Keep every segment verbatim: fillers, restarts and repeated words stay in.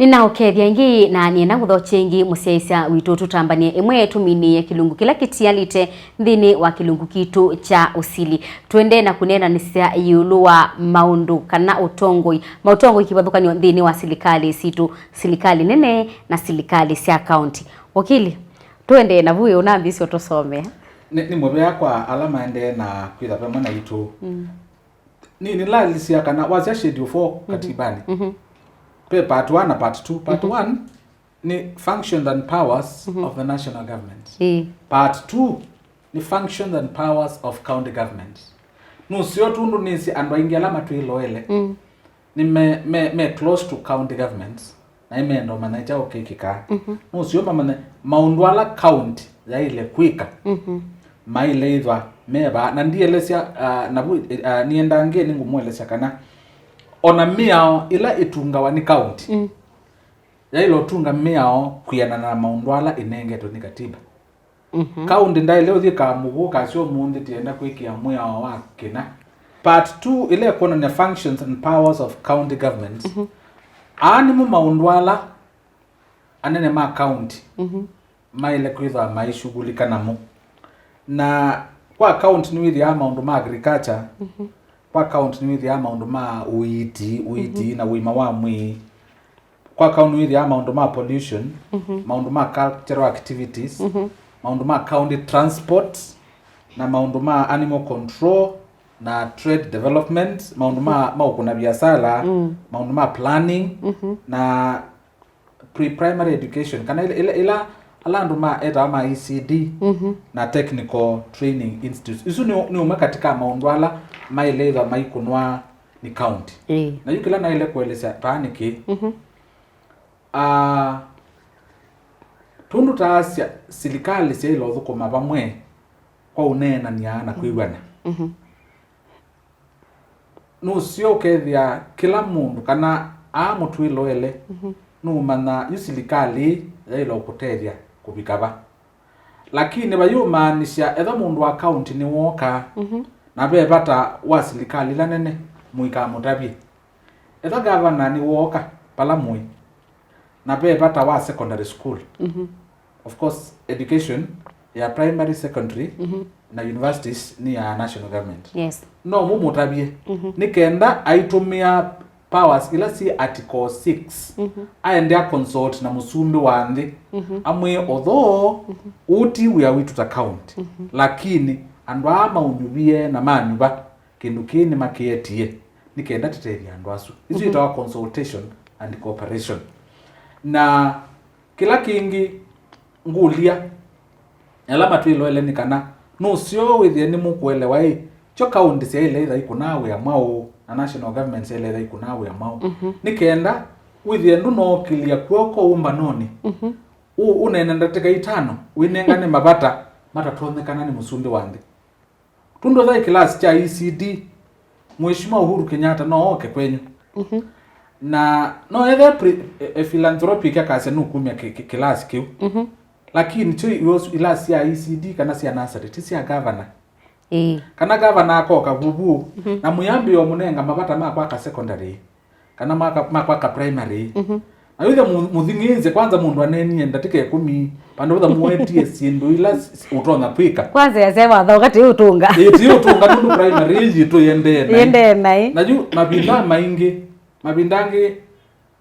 Na ũkethya ĩngĩ, na nĩenda ngũthokye ĩngĩ mũsyaĩĩsya witũ, tũtambany'e ĩmwe tũminĩĩe kĩlungu kĩla kĩtialĩte nthĩnĩ wa kĩlungu kitũ kya ũsili. Tũendee na kũneenanĩsya ĩũlũ wa maũndũ kana ũtongoi, maũtongoi kĩvathũkany'o nthĩnĩ wa silikalĩ sitũ, silikalĩ nene na silikalĩ sya kaunti. Wakili, tũendee na vu ũnambĩĩsya ũtũsomea. Nĩ, nĩ mũvea kwa ala maendee na kwĩtha vamwe naitũ. Mm. Nĩ, nĩnalalisya kana wasya Schedule four, mhm, katibanĩ, mhm, ve part one na part two. Part, mhm, one nĩ functions and powers, mhm, of the national government. Ĩĩ. Part two nĩ functions and powers of county government. Nũseo tũndũ nĩsĩ andũ aingĩ ala matwĩloele, mm, nĩ me, me, me close to county governments, na nĩmenda ũmanya kyaũ kĩkĩkaa. Mhm. Nũseo mamanye maũndũ ala county yaĩle kwĩka, mhm, maĩle ĩthwa me vaa. Na ndielesya, ah, navu, ah, nĩendaa ngĩ nĩngũmũelesya kana ona mĩao ĩla ĩtungawa nĩ county, mm, yaĩle ũtunga mĩao kwĩanana na maũndũ ala ĩnengetwe nĩ katiba. Mhm. Kaunti ndaĩle ũthiĩ kamũvũ kasya ũmũnthĩ tienda kwĩkĩa mwĩao wa kĩna. Part two ĩla ĩkwonany'a functions and powers of county governments. Mhm. Aa nĩmo maũndũ ala anene ma kaunti, mhm, maĩle kwĩthwa maishughulika namo. Na kwa kaunti nĩwĩthĩaa maũndũ ma agriculture, mhm, kwa kaunti nĩwĩthĩaa maũndũ ma ũiiti, ũiiti, mhm, na ũima wa mwĩĩ. Kwa kaunti nĩwĩthĩaa maũndũ ma pollution, mhm, maũndũ ma cultural activities, mhm, maũndũ ma county transport, na maũndũ ma animal control, na trade development, maũndũ ma, ma ũkũna viasala, mm, maũndũ ma planning, mhm, na pre-primary education, kana ila, ila, ila ala andũ ma, etawa ma E C D, mhm, na technical training institutes. Isu nĩ, nĩ ũmwe katika maũndũ ala maĩle ĩthwa maikũnwa nĩ county. Ĩĩ. Na yu kĩla naĩle kũelesya vaa nĩ kĩĩ? Mhm. Ah, tũndũ taasya silikalĩ syaĩle ũthũkũma vamwe kwa ũneenany'a na, mhm, kwĩw'ana. Mhm. Nũseo ũkethĩa kĩla mũndũ kana aa mũtwĩloele, mhm, nũũmanya yu silikalĩ yaĩle ũkũtethya kũvika va. Lakini vayũmaanisya ethwa mũndũ wa kaunti nĩwooka, mhm, na ve vata wa silikalĩ ila nene, mũikamũtavye. Ethwa gavana nĩwooka vala mũĩ, na ve vata wa secondary school. Mhm. Of course, education ya primary, secondary, mhm, na universities nĩ ya national government. Yes. No mũmũtavye, mhm, nĩ kenda aitũmĩa powers ila syĩ Article six, mhm, aende a consult na mũsumbĩ wa nthĩ, mhm, amwĩe, although, mhm, ũũ ti wĩa witũ ta county, mhm, lakini andũ aa maũnyuvie na manyuva, kĩndũ kĩĩ nĩmakĩetie nĩ kenda tũtethye andũ asu. Isu, mhm, itawa consultation and cooperation. Na kĩla kĩngĩ ngũlya ala matwĩloele nĩ kana nũseo wĩthĩe nĩmũkũelewa ĩ, kyo kaunti syaĩle ĩtha ikũnaa wĩa mwaũ, na national government syaĩle ĩtha ikũnaa wĩa mwaũ. Mhm. Nĩ kenda wĩthĩe ndũnookĩlya kw'oko ũmbanonĩ, mhm, ũ-, ũneene ndatĩka itano, wĩnengane mavata matatonyekana nĩ mũsumbĩ wa nthĩ. Tũndũ thaĩ kĩlasi kya E C D, Mheshimiwa Uhuru Kenyatta no oke kwenyu. Mhm. Na no ethe pre-, e, e philanthropic akasya nũkumya kĩ-, kĩ-, kĩlasi kĩu. Mhm. Lakini kyo iwe ũsu ilasi sya E C D kana sya nursery, ti sya governor. Ĩĩ. Kana governor akoka vuvu, mhm, na mwĩambĩo mũnenga mavata ma kwaka secondary. Kana ma ka-, ma kwaka primary. Mhm. Na wĩthe mũ-, mũthing'ĩĩsye kwanza mũndũ aneenie ndatĩka ĩkũmi, vandũ vothe mũwetie syĩndũ ila s-, s-, ũtonya kwĩka. Kwanza yasya watho ũkatĩ ũtũnga. Ĩĩ, ti ũtũnga nũndũ primary ĩĩ yitũ yendee naĩ. Yendee naĩ. Na yu mavinda maingĩ, mavinda angĩ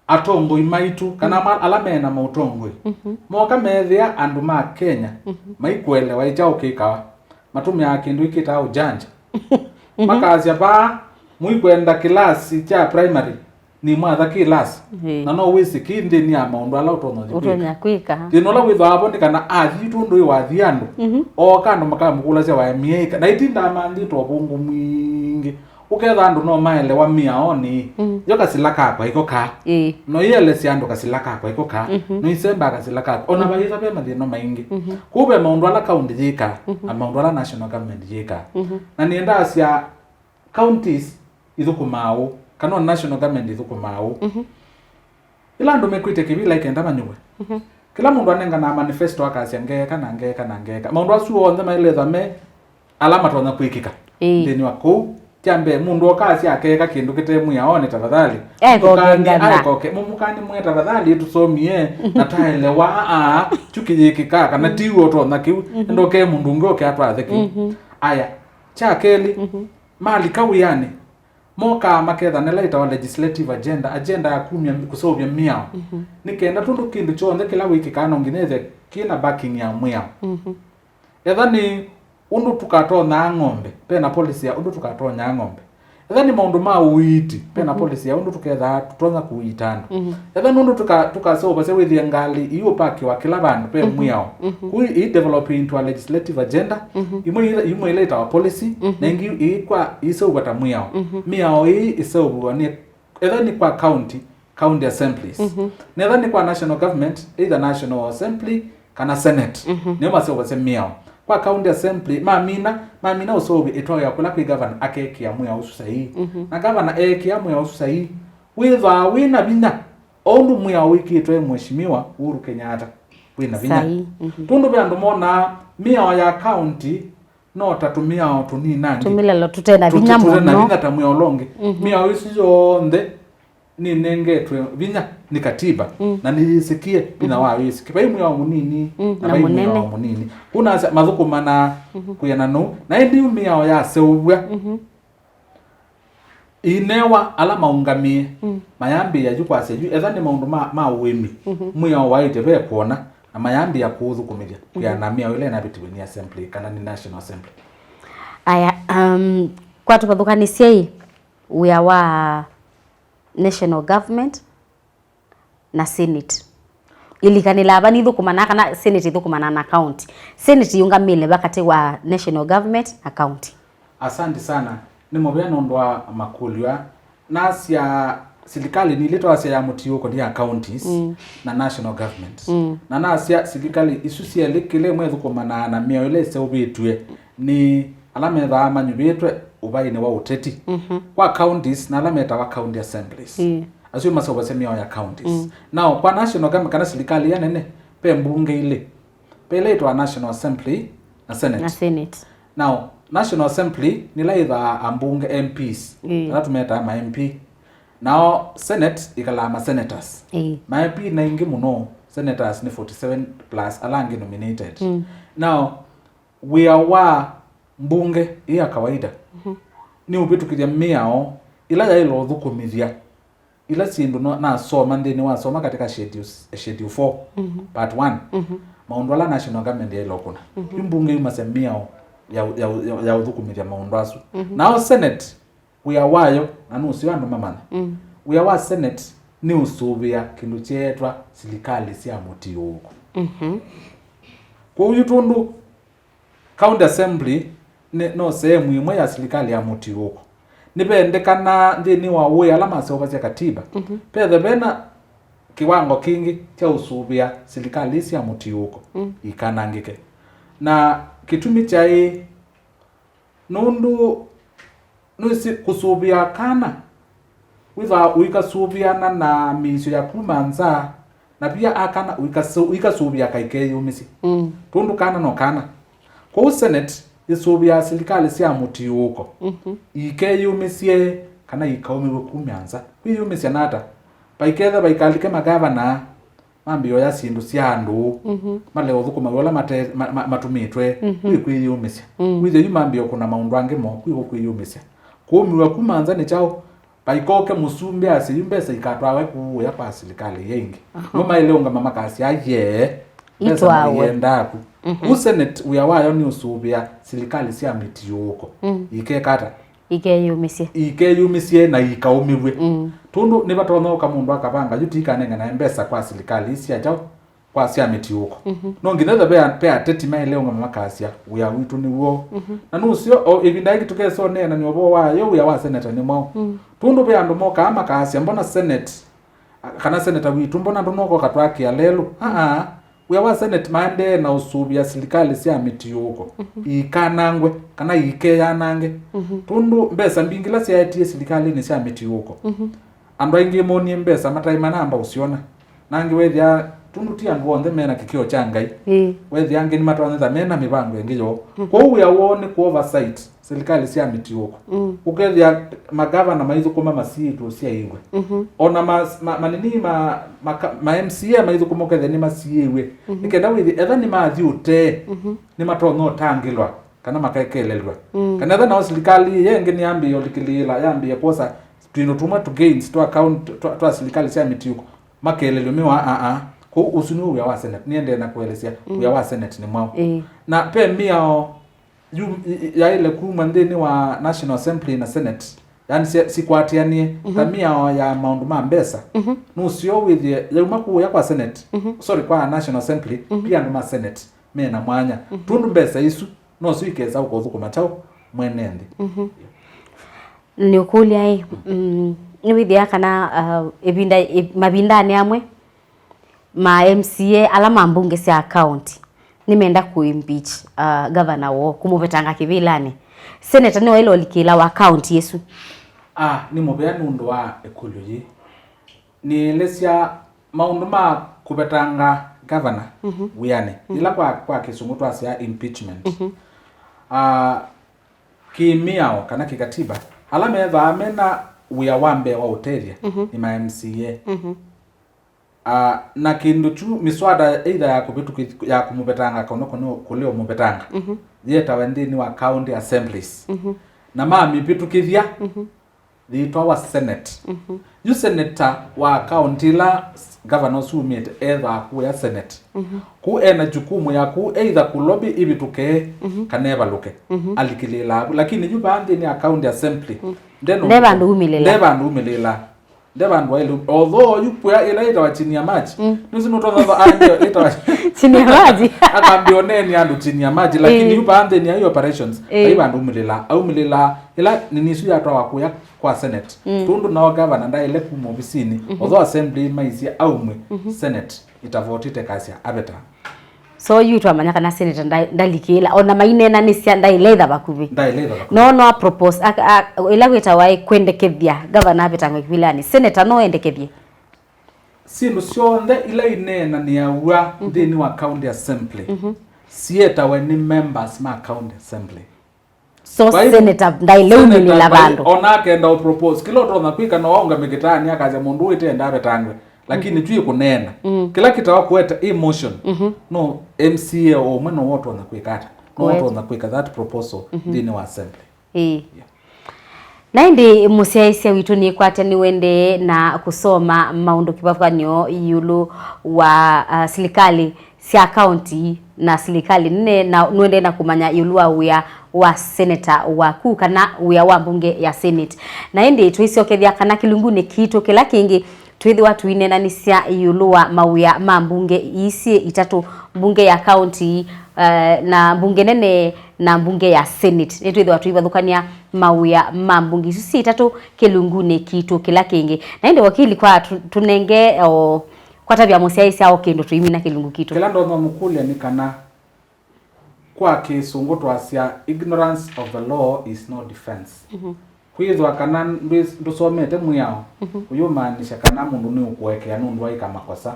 atongoi maitũ, kana, mhm, ma-, ala mena maũtongoi, mhm, moka methĩa andũ ma Kenya, mhm, maikũelewa ĩ kyaũ kĩkawa. Matũmĩaa kĩndũ ĩkĩtaa ũjanja. Mhm. Makasya vaa, mũikwenda kĩlasi kya primary, nĩ mwatha kĩlasi. Ĩĩ. Na no wĩsĩ kĩ nthĩnĩ ya maũndũ ala ũtonya ũthi kwĩka. Ũtonya kwĩka. Thĩna ũla wĩthĩawa vo nĩ kana athi tũndũ ĩwathi andũ, mhm, ooka andũ makamũkũlasya waemie ĩka. Na itindaa manthĩtwe ũvũngũ mwingĩ. Ũketha andũ no maelewa mĩaonĩ, mm, yo kasila kakwa ĩko kaa. Ĩĩ. No ielesya andũ kasila kakwa ĩko kaa. Mhm. No isembaa kasila kakwa. Ona, mhm, vaitha ve mathĩna maingĩ. Mhm. Kũu ve maũndũ ala kaunti yĩkaa, mhm, na maũndũ ala national government yĩkaa. Mhm. Na nĩendaasya counties ithũkũmaa ũũ, kana ona national government ithũkũmaa ũũ. Mhm. Ĩla andũ mekwĩtya kĩvĩla ĩkenda manyuwe. Mhm. Kĩla mũndũ anenganaa manifesto akasya, "Ngeeka na ngeeka na ngeeka." Maũndũ asu onthe maĩle ĩthwa me ala matonya kwĩkĩka, ĩĩ, nthĩnĩ wa kũu Kya mbee, mũndũ oka asya akeeka kĩndũ kĩte mwĩaonĩ, tafadhali. Ekoke mũmũkani, ngana. Aekoke, mũmũkani mwĩe, tafadhali, tũsomie, na taelewa, aa, kyu kĩyĩkĩka, kana ti w'o ũtonya kĩu, ndoke mũndũ ũngĩ oke atwathe kĩu. Aya, kya kelĩ, malika wĩanĩ, mokaa maketha nĩla ĩtawa legislative agenda, agenda ya kumya, kũseũvya mĩao. Nĩ kenda tũndũ kĩndũ kyonthe kĩla wĩkĩkaa no nginya ĩthe kĩna backing ya mwĩao. Etha nĩ ũndũ tũkatonyaa ng'ombe, pena policy ya ũndũ tũkatonyaa ng'ombe. Etha nĩ maũndũ ma ũiiti, pena policy ya ũndũ tũkethaa tũtonya kũiita andũ. Etha nĩ ũndũ tũka-, tũkaseũvasya wĩthĩe ngalĩ iũpakiwa kĩla vandũ, pe mwĩao. Kũu ii develop into a legislative agenda, imwe ila, imwe ila ĩtawa policy, na ingĩ ii kwa iseũvwa ta mwĩao. Mĩao ii ĩseũvĩwa nĩ, etha nĩ kwa county, county assemblies. Na etha nĩ kwa national government, either national assembly kana senate. Nĩo maseũvasya mĩao. Kwa county assembly, mamina, mamina ũseũvĩ ĩtwaĩa kũla kwĩ governor akekĩa mwĩao ũsu saii. Na governor eekĩa mwĩao ũsu saii, wĩthwaa wĩ na vinya, o ũndũ mwĩao wĩkĩtwe mheshimiwa Uhuru Kenyatta wĩ na vinya. Saii. Tũndũ ve andũ monaa mĩao ya county no ta tũmĩao tũninangi. Tũmĩlalo tũte na vinya mũno. Tũte na vinya ta mwĩao ũla ũngĩ. Mĩao ĩsu yonthe nĩnengetwe vinya nĩ katiba, na nĩyĩsĩkie vinya wa wĩsĩkĩe. Vai mwĩao mũnini, na vai mwĩao mũnene. Mũnini. Kũu nasa mathũkũmanaa kwĩanana. Na ĩndĩ yu mĩao yaseũvw'a, ĩinewa ala maũngamĩe, mayambĩĩa yu kwasya yu, etha nĩ maũndũ ma, ma ũĩmi, mwĩao waĩtye ve kwona, na mayambĩĩa kũũthũkũmĩthya kwĩanana mĩao ĩla ĩnavĩtiwe nĩ assembly kana nĩ National Assembly. Aya, um, kwa tũvathũkanĩsyei wĩa wa national government na senate. Ilikanĩlaa va nithũkũmanaa kana senate ithũkũmanaa na county. Senate yĩũngamĩle va katĩ wa national government na county. Asante sana. Nĩ mũvea nũndũ wa makũlyo aa. Nasya silikalĩ nĩ ilĩ twasya ya mũtiũko nĩ ya counties na national government. Na nasya silikalĩ isu syelĩ kĩla ĩmwe ĩthũkũmanaa na mĩao ĩla ĩseũvĩtw'e nĩ ala methaa manyuvĩtwe ũvainĩ wa ũteti. Kwa counties na ala metawa county assemblies. Asu maseũvasya mĩao ya counties. Now, kwa national government kana silikalĩ ĩla nene, ve mbunge ilĩ. Ve ĩla ĩtawa National Assembly na Senate. Na Senate. Now, National Assembly nĩla ĩthaa ambunge, M Ps. Ala tũmetaa ma M P. Nao Senate ĩkalaa ma senators. Ma M P nĩ aingĩ mũno, senators nĩ forty seven plus ala angĩ nominated. Now, wĩa wa mbunge ĩ ya kawaida nĩ ũvĩtũkĩthya mĩao ĩla yaĩle ũthũkũmĩthya ila syĩndũ no-, nasoma nthĩnĩ wasoma katika schedule, schedule four, part one, maũndũ ala national government yaĩle ũkũna. Yu mbunge yumasya mĩao ya, ya, ya, ya ũthũkũmĩthya maũndũ asu. Nao senate, wĩa wayo, na nũseo andũ mamanya, wĩa wa senate nĩ ũsũvĩa kĩndũ kyeetwa silikalĩ sya mũtiũũko. Kwoou yu tũndũ County Assembly nĩ, no sehemu ĩmwe ya silikalĩ ya mũtiũũko. Nĩvendekanaa nthĩnĩ wa ũĩ ala maseũvasya katiba. Vethe vena kĩwango kĩngĩ kya ũsũvĩa silikalĩ sya mũtiũũko ikanangĩke. Na kĩtumi kyaĩ nũndũ nĩwĩsĩ kũsũvĩa kana wĩthĩawa ũikasũvĩana na mĩisyo ya kuma nza, na via akana ũikasu-, ũikasũvĩa kaikeyũmĩsye. Mm. Tondũ kana no kana. Kwoou Senate ĩsũvĩaa silikalĩ sya mũtiũũko, mhm, ikeyũmĩsye kana ikaũmĩw'e kumya nza. Kwĩyũmĩsya nata? Vaiketha vaikalike magavana, mambĩe oya syĩndũ sya andũ, mhm, malea ũthũkũma wĩa ũla mate-, ma-, ma-, matũmĩtwe, mhm, kwĩ kwĩyũmĩsya. Mm. Wĩthĩa yu mambĩe ũkũna maũndũ angĩ moo, kwĩ kwĩyũmĩsya. Kũũmĩw'a kuma nza nĩ kyaũ? Vaikoke mũsumbĩ asye yu mbesa ikatwawe kũũya kwa silikalĩ ĩya ĩngĩ. Aha. Nĩmo maĩle ũngama makasya, "Yee, mbesa itwawe, naiendaa ku." Mhm. Kũu Senate wĩa wayo nĩ ũsũvĩa silikalĩ sya mĩtiũũko. Mm. Ikeka ata? Ikeyũmĩsye. Ikeyũmĩsye na ikaũmĩw'e. Mm. Tondũ nĩvatonya ũka mũndũ akavanga yu tikanenganae mbesa kwa silikalĩ ii sya kyaũ, kwa sya mĩtiũũko. Mhm. No nginya ve, ve ateti maĩle ũngama makasya, "Wĩa witũ nĩw'o." Mhm. Na nũseo, o ĩvinda yĩngĩ tũkesa ũneenany'a ũvoo wayo, wĩa wa seneta nĩ mwaũ. Mm. Tondũ ve andũ mokaa makasya, "Mbona Senate, a, kana seneta witũ, mbona ndũnoka ũkatwakĩa lelũ?" Aa, wĩa wa Senate maendee na ũsũvĩa silikalĩ sya mĩtiũũko, mhm, iikanangwe, kana iikeyanange. Mhm. Tondũ mbesa mbingĩ ila syaetie silikalĩnĩ sya mĩtiũũko, mhm, andũ aingĩ moonie mbesa mataĩ manamba ũsyona. Na angĩ wethĩa Tũndũ ti andũ onthe mena kĩkĩo kya Ngai. Ĩĩ. Wethĩa angĩ nĩmatonyetha mena mĩvango ĩngĩ yoo. Mm. Kwoou wĩa woo nĩ kũ oversight silikalĩ sya mĩtiũko. Mm. Ũkethĩa magavana maithũkũma masiĩtwe ũsyaĩwe. Mhm. Ona ma, ma, manini ma, ma, ma M C A maithũkũma ũkethĩa nĩmasiĩwe. Mhm. Nĩ kenda wĩthĩ, etha nĩmathi ũtee, mhm, nĩmatonya ũtangĩlwa kana makekelelw'a. Mm. Kana etha nao silikalĩ ĩĩ ĩngĩ nĩyambĩĩe ũlikĩlĩĩla, yambĩĩe kwosa twĩndũ tũmwe tũ gains twa account twa, twa silikalĩ sya mĩtiũko, makelelw'a mĩwa, aa, kũu ũsu nĩ wĩa wa Senate. Nĩendee na kũelesya, mm, wĩa wa Senate nĩ mwaũ. Ĩĩ. Na ve mĩao yu, i, i, yaĩle kuma nthĩnĩ wa National Assembly na Senate, yani sya, sikwatĩanĩe, mhm, ta mĩao ya maũndũ ma mbesa. Mhm. Nũseo wĩthĩe yauma kũũya kwa Senate, mhm, sorry, kwa National Assembly, mhm, pia andũ ma Senate mena mwanya. Mhm. Tũndũ mbesa isu nosyo ikesa ũkothũkũma kyaũ mwene nthĩ. Mhm. Nĩũkũlya ĩ, mm, nĩwĩthĩa kana, uh, ĩvinda, ĩ, mavindanĩ amwe ma M C A ala ma mbunge sya county nĩmenda kũ impeach, uh, governor woo, kũmũvetanga kĩvĩlanĩ. Senator nĩwaĩle ũlikĩla wa county ĩsu? Ah, nĩ mũvea nũndũ wa ĩkũlyo yĩĩ. Nĩelesya maũndũ ma kũvetanga governor, mhm, wĩanĩ, mhm, yĩla kwa, kwa kĩsũngũ twasya impeachment. Mhm. Ah, kĩmĩao kana kĩkatiba, ala methĩawa mena wĩa wa mbee wa ũtethya, mhm, nĩ ma M C A. Mhm. Ah, na kĩndũ kyu, mĩswada either ya kũvĩtũkĩ-, ya kũmũvetanga kana kũne-, kũlea ũmũvetanga, mhm, yĩetawe nthĩnĩ wa county assemblies. Mhm. Na mamĩvĩtũkĩthya, mhm, yĩtwawa Senate. Mhm. Yu senator wa county ĩla s-, governor ũsu umĩte ethĩawa kũya Senate. Mhm. Kũu ena jukumu ya kũu either kũlobby ĩvĩtũke, mhm, kana ĩvalũke. Mhm. Alikĩlĩĩlaa ku. Lakini yu vaa nthĩnĩ ya county assembly, mhm, nde no-, nde vandũ umĩlĩla. Nde vandũ umĩlĩla. Nde vandũ waĩle, although yu kũya ĩla ĩtawa chini ya maji. Mm. Nĩsĩ nũtonya va, ah, ndio, ĩtawa chini ya maji. Akambia oneni andũ chini ya maji, lakini, eh, yu vaa nthĩnĩ ya operations, eh, vai vandũ umĩlĩla. Aumĩlĩla, ĩla nini isu yatwawa kũya kwa Senate. Mm. Tũndũ nao gavana ndaĩle kuma ovisinĩ, mhm, although assembly maisye aumwe, mhm, Senate itavotite kasya aveta. So, yu twamanya kana senator nda-, ndalikĩla. Ona maineenanĩsya, ndaĩletha vakuvĩ. Ndaĩletha vakuvĩ. No, no a propose, a, a, ĩla wĩtawa ĩ kwendekethya gavana avetangwe kĩvĩlanĩ. Senator no endekethye? Syĩndũ syonthe ila ineenanĩaw'a, mhm, nthĩnĩ wa county assembly, mhm, sietawe nĩ members ma county assembly. So, vai-, senator ndaĩle senator umĩlĩla ndai-, vandũ. Ona akenda ũpropose, kĩla ũtonya kwĩka no aũngame kĩtaanĩ akasya mũndũ ũyũ ĩtenda avetangwe. Lakini, mhm, twĩ kũneena. Mm. Kĩla kĩtawa kũeta ĩ motion, mhm, no M C A o ũmwe no ũtonya kwĩka ata? No, kũeta, ũtonya kwĩka that proposal, mhm, nthĩnĩ wa assembly. Ĩĩ. Yeah. Na ĩndĩ mũsyaĩĩsya witũ nĩkwatya nĩwendee na kũsoma maũndũ kĩvathũkany'o ĩũlũ wa, ah, silikalĩ sya kaunti na silikalĩ nene, na nũendee na kũmanya ĩũlũ wa wĩa wa seneta waku kana wĩa wa mbunge ya Senate. Na ĩndĩ tũisyokethya kana kĩlungunĩ kitũ kĩla kĩngĩ twĩthĩwa tũineenanĩsya ĩũlũ wa mawĩa ma mbunge ii syĩ itatũ, mbunge ya kaunti, eh, na mbunge nene na mbunge ya Senate. Nĩtwĩthĩwa tũivathũkany'a mawĩa ma mbunge isu syĩ itatũ kĩlungunĩ kitũ kĩla kĩngĩ. Na ĩndĩ wakili, kwa tũ-, tũnenge o Kwatavya mũsyaĩĩsya o kĩndũ tũimina kĩlungu kitũ. Kĩla ndonya ũmũkũlya nĩ kana, kwa Kĩsũngũ twasya, "Ignorance of the law is no defense." Mhm. Kwĩthwa kana ndwĩ-, ndũsomete mwĩao, mhm, ũyũmaanisha kana mũndũ nĩũkũekea nũndũ waĩka makosa.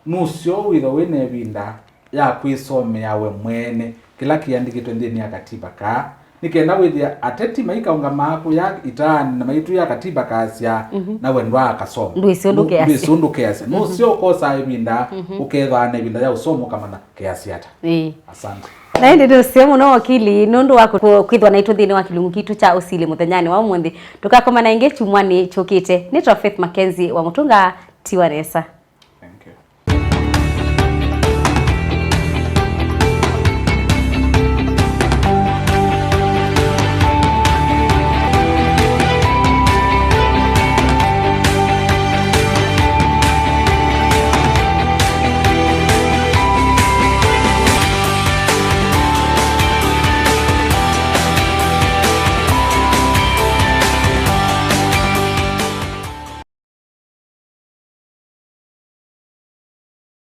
Nũseo wĩthwa wĩ na ĩvinda ya kwĩsomea we mwene kĩla kĩandĩkĩtwe nthĩnĩ ya katiba kaa, nĩ kenda wĩthĩa ateti maikaũngamaa kũya itaanĩ na maitwĩa katiba kaasya, mhm, na we ndwaakasoma. Ndwĩsĩ ũndũ, nũ-, keasya. Ndwĩsĩ ũndũ keasya. Mhm. Nũseo ũkosaa ĩvinda, mhm, ũkethĩwa na ĩvinda ya ũsoma ũkamanya keasya ata. Ĩĩ. Asante. Na ĩndĩ nũseo mũno wakili, nũndũ wa kũ-, kwĩthwa naitũ nthĩnĩ wa kĩlungu kitũ kya ũsili mũthenyanĩ wa ũmũnthĩ. Tũkakomana ĩngĩ kyumwanĩ kyũkĩte. Nĩtwa Faith Mackenzie wa Mũtũnga, tiwa nesa.